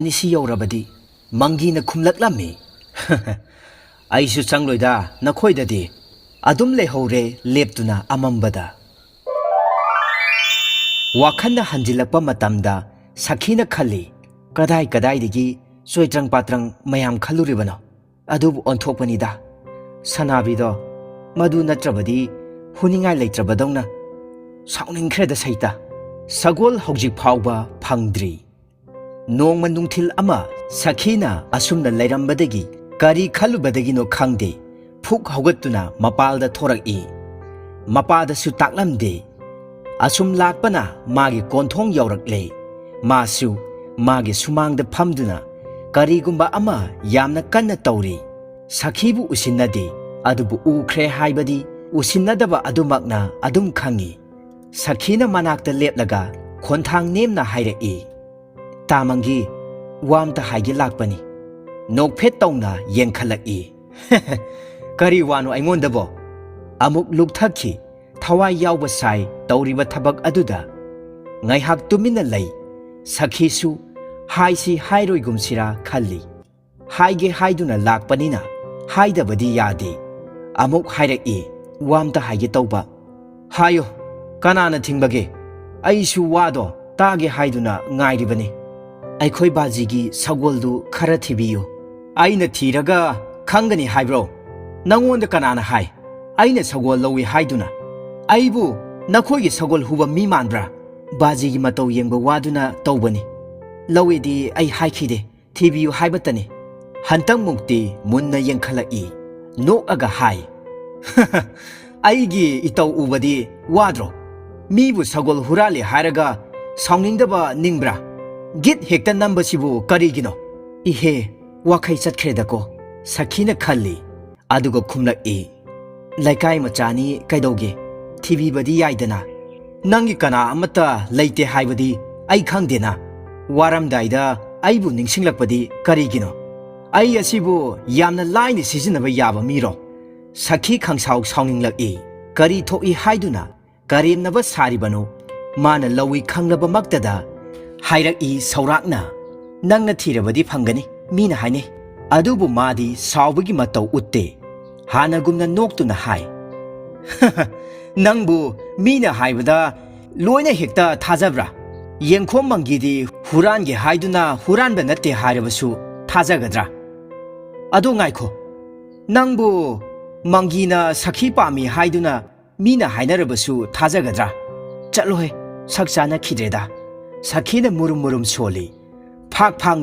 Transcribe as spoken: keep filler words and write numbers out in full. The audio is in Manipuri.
ꯅꯤꯁꯤ ꯌꯧꯔꯕꯗꯤ ꯃꯪꯒꯤꯅ ꯈꯨꯝꯂꯛꯂꯝꯃꯤ꯫ "ꯑꯩꯁꯨ ꯆꯪꯂꯣꯏꯗ ꯅꯈꯣꯏꯗꯗꯤ, ꯑꯗꯨꯝ ꯂꯩꯍꯧꯔꯦ ꯂꯦꯞꯇꯨꯅ ꯑꯃꯝꯕꯗ"꯫ ꯋꯥꯈꯜꯅ ꯍꯟꯖꯤꯜꯂꯛꯄ ꯃꯇꯝꯗ ꯁꯈꯤꯅ ꯈꯜꯂꯤ, ꯀꯗꯥꯏ ꯀꯗꯥꯏꯗꯒꯤ ꯆꯣꯏꯇ꯭ꯔꯪ ꯄꯥꯇ꯭ꯔꯪ ꯃꯌꯥꯝ ꯈꯜꯂꯨꯔꯤꯕꯅꯣ? ꯑꯗꯨꯕꯨ ꯑꯣꯟꯊꯣꯛꯄꯅꯤꯗ꯫ ꯁꯅꯥꯕꯤꯗꯣ ꯃꯗꯨ ꯅꯠꯇ꯭ꯔꯕꯗꯤ ꯍꯨꯅꯤꯡꯉꯥꯏ ꯂꯩꯇ꯭ꯔꯕꯗꯧꯅ꯫ ꯁꯥꯎꯅꯤꯡꯈ꯭ꯔꯦꯗ ꯁꯩꯇ꯫ ꯁꯒꯣꯜ ꯍꯧꯖꯤꯛ ꯐꯥꯎꯕ ꯐꯪꯗ꯭ꯔꯤ꯫ ꯅꯣꯡꯃ ꯅꯨꯡꯊꯤꯜ ꯑꯃ ꯁꯈꯤꯅ ꯑꯁꯨꯝꯅ ꯂꯩꯔꯝꯕꯗꯒꯤ ꯀꯔꯤ ꯈꯜꯂꯨꯕꯗꯒꯤꯅꯣ ꯈꯪꯗꯦ, ꯐꯨꯛ ꯍꯧꯒꯠꯇꯨꯅ ꯃꯄꯥꯜꯗ ꯊꯣꯔꯛꯏ꯫ ꯃꯄꯥꯗꯁꯨ ꯇꯥꯛꯂꯝꯗꯦ꯫ ꯑꯁꯨꯝ ꯂꯥꯛꯄꯅ ꯃꯥꯒꯤ ꯀꯣꯟꯊꯣꯡ ꯌꯧꯔꯛꯂꯦ꯫ ꯃꯥꯁꯨ ꯃꯥꯒꯤ ꯁꯨꯃꯥꯡꯗ ꯐꯝꯗꯨꯅ ꯀꯔꯤꯒꯨꯝꯕ ꯑꯃ ꯌꯥꯝꯅ ꯀꯟꯅ ꯇꯧꯔꯤ꯫ ꯁꯈꯤꯕꯨ ꯎꯁꯤꯟꯅꯗꯦ, ꯑꯗꯨꯕꯨ ꯎꯈ꯭ꯔꯦ ꯍꯥꯏꯕꯗꯤ ꯎꯁꯤꯟꯅꯗꯕ ꯑꯗꯨꯃꯛꯅ ꯑꯗꯨꯝ ꯈꯪꯏ꯫ ꯁꯈꯤꯅ ꯃꯅꯥꯛꯇ ꯂꯦꯞꯂꯒ ꯈꯣꯟꯊꯥꯡ ꯅꯦꯝꯅ ꯍꯥꯏꯔꯛꯏ, "ꯇꯥꯃꯪꯒꯤ, ꯋꯥ ꯑꯝꯇ ꯍꯥꯏꯒꯦ ꯂꯥꯛꯄꯅꯤ"꯫ ꯅꯣꯛꯐꯦꯠ ꯇꯧꯅ ꯌꯦꯡꯈꯠꯂꯛꯏ꯫ "ꯀꯔꯤ ꯋꯥꯅꯣ ꯑꯩꯉꯣꯟꯗꯕꯣ?" ꯑꯃꯨꯛ ꯂꯨꯞꯊꯈꯤ꯫ ꯊꯋꯥꯏ ꯌꯥꯎꯕ ꯁꯥꯏ ꯇꯧꯔꯤꯕ ꯊꯕꯛ ꯑꯗꯨꯗ꯫ ꯉꯥꯏꯍꯥꯛ ꯇꯨꯃꯤꯟꯅ ꯂꯩ꯫ ꯁꯈꯤꯁꯨ ꯍꯥꯏꯁꯤ ꯍꯥꯏꯔꯣꯏꯒꯨꯝꯁꯤꯔꯥ ꯈꯜꯂꯤ꯫ ꯍꯥꯏꯒꯦ ꯍꯥꯏꯗꯨꯅ ꯂꯥꯛꯄꯅꯤꯅ ꯍꯥꯏꯗꯕꯗꯤ ꯌꯥꯗꯦ꯫ ꯑꯃꯨꯛ ꯍꯥꯏꯔꯛꯏ, "ꯋꯥ ꯑꯝꯇ ꯍꯥꯏꯒꯦ ꯇꯧꯕ"꯫ "ꯍꯥꯏꯌꯨ, ꯀꯅꯥꯅ ꯊꯤꯡꯕꯒꯦ? ꯑꯩꯁꯨ ꯋꯥꯗꯣ ꯇꯥꯒꯦ ꯍꯥꯏꯗꯨꯅ ꯉꯥꯏꯔꯤꯕꯅꯤ"꯫ "ꯑꯩꯈꯣꯏ ꯕꯥꯖꯤꯒꯤ ꯁꯒꯣꯜꯗꯨ ꯈꯔ ꯊꯤꯕꯤꯌꯨ"꯫ "ꯑꯩꯅ ꯊꯤꯔꯒ ꯈꯪꯒꯅꯤ ꯍꯥꯏꯕ꯭ꯔꯣ? ꯅꯪꯉꯣꯟꯗ ꯀꯅꯥꯅ ꯍꯥꯏ ꯑꯩꯅ ꯁꯒꯣꯜ ꯂꯧꯏ ꯍꯥꯏꯗꯨꯅ? ꯑꯩꯕꯨ ꯅꯈꯣꯏꯒꯤ ꯁꯒꯣꯜ ꯍꯨꯕ ꯃꯤ ꯃꯥꯟꯕ꯭ꯔꯥ? ꯕꯥꯖꯤꯒꯤ ꯃꯇꯧ ꯌꯦꯡꯕ ꯋꯥꯗꯨꯅ ꯇꯧꯕꯅꯤ꯫ ꯂꯧꯏꯗꯤ ꯑꯩ ꯍꯥꯏꯈꯤꯗꯦ, ꯊꯤꯕꯤꯌꯨ ꯍꯥꯏꯕꯇꯅꯤ"꯫ ꯍꯟꯇꯛꯃꯨꯛꯇꯤ ꯃꯨꯟꯅ ꯌꯦꯡꯈꯠꯂꯛꯏ꯫ ꯅꯣꯛꯑꯒ ꯍꯥꯏ, "ꯑꯩꯒꯤ ꯏꯇꯧ ꯎꯕꯗꯤ ꯋꯥꯗ꯭ꯔꯣ? ꯃꯤꯕꯨ ꯁꯒꯣꯜ ꯍꯨꯔꯥꯜꯂꯦ ꯍꯥꯏꯔꯒ ꯁꯥꯎꯅꯤꯡꯗꯕ ꯅꯤꯡꯕ꯭ꯔꯥ? ꯒꯤꯠ ꯍꯦꯛꯇ ꯅꯝꯕꯁꯤꯕꯨ ꯀꯔꯤꯒꯤꯅꯣ?" "ꯏꯍꯦ, ꯋꯥꯈꯩ ꯆꯠꯈ꯭ꯔꯦꯗꯀꯣ", ꯁꯈꯤꯅ ꯈꯜꯂꯤ꯫ ꯑꯗꯨꯒ ꯈꯨꯝꯂꯛꯏ, "ꯂꯩꯀꯥꯏ ꯃꯆꯥꯅꯤ ꯀꯩꯗꯧꯒꯦ? ꯊꯤꯕꯤꯕꯗꯤ ꯌꯥꯏꯗꯅ꯫ ꯅꯪꯒꯤ ꯀꯅꯥ ꯑꯃꯠꯇ ꯂꯩꯇꯦ ꯍꯥꯏꯕꯗꯤ ꯑꯩ ꯈꯪꯗꯦꯅ꯫ ꯋꯥꯔꯝꯗꯥꯏꯗ ꯑꯩꯕꯨ ꯅꯤꯡꯁꯤꯡꯂꯛꯄꯗꯤ ꯀꯔꯤꯒꯤꯅꯣ? ꯑꯩ ꯑꯁꯤꯕꯨ ꯌꯥꯝꯅ ꯂꯥꯏꯅ ꯁꯤꯖꯤꯟꯅꯕ ꯌꯥꯕ ꯃꯤꯔꯣ?" ꯁꯈꯤ ꯈꯪꯁꯥꯎ ꯁꯥꯎꯅꯤꯡꯂꯛꯏ꯫ ꯀꯔꯤ ꯊꯣꯛꯏ ꯍꯥꯏꯗꯨꯅ ꯀꯔꯦꯝꯅꯕ ꯁꯥꯔꯤꯕꯅꯣ? ꯃꯥꯅ ꯂꯧꯏ ꯈꯪꯂꯕꯃꯛꯇꯗ ꯍꯥꯏꯔꯛꯏ ꯁꯧꯔꯥꯛꯅ, ꯅꯪꯅ ꯊꯤꯔꯕꯗꯤ ꯐꯪꯒꯅꯤ, ꯃꯤꯅ ꯍꯥꯏꯅꯩ꯫ ꯑꯗꯨꯕꯨ ꯃꯥꯗꯤ ꯁꯥꯎꯕꯒꯤ ꯃꯇꯧ ꯎꯠꯇꯦ꯫ ꯍꯥꯟꯅꯒꯨꯝꯅ ꯅꯣꯛꯇꯨꯅ ꯍꯥꯏ, "ꯅꯪꯕꯨ ꯃꯤꯅ ꯍꯥꯏꯕꯗ ꯂꯣꯏꯅ ꯍꯦꯛꯇ ꯊꯥꯖꯕ꯭ꯔꯥ? ꯌꯦꯡꯈꯣꯝ ꯃꯪꯒꯤꯗꯤ ꯍꯨꯔꯥꯟꯒꯦ ꯍꯥꯏꯗꯨꯅ ꯍꯨꯔꯥꯟꯕ ꯅꯠꯇꯦ ꯍꯥꯏꯔꯕꯁꯨ ꯊꯥꯖꯒꯗ꯭ꯔꯥ? ꯑꯗꯣ ꯉꯥꯏꯈꯣ, ꯅꯪꯕꯨ ꯃꯪꯒꯤꯅ ꯁꯈꯤ ꯄꯥꯝꯃꯤ ꯍꯥꯏꯗꯨꯅ ꯃꯤꯅ ꯍꯥꯏꯅꯔꯕꯁꯨ ꯊꯥꯖꯒꯗ꯭ꯔꯥ? ꯆꯠꯂꯣꯍꯦ, ꯁꯛ ꯆꯥꯅꯈꯤꯗ꯭ꯔꯦꯗ꯫" ꯁꯈꯤꯅ ꯃꯨꯔꯨꯝ ꯃꯨꯔꯨꯝ ꯁꯣꯜꯂꯤ꯫ ꯐꯥꯛ ꯐꯥꯛ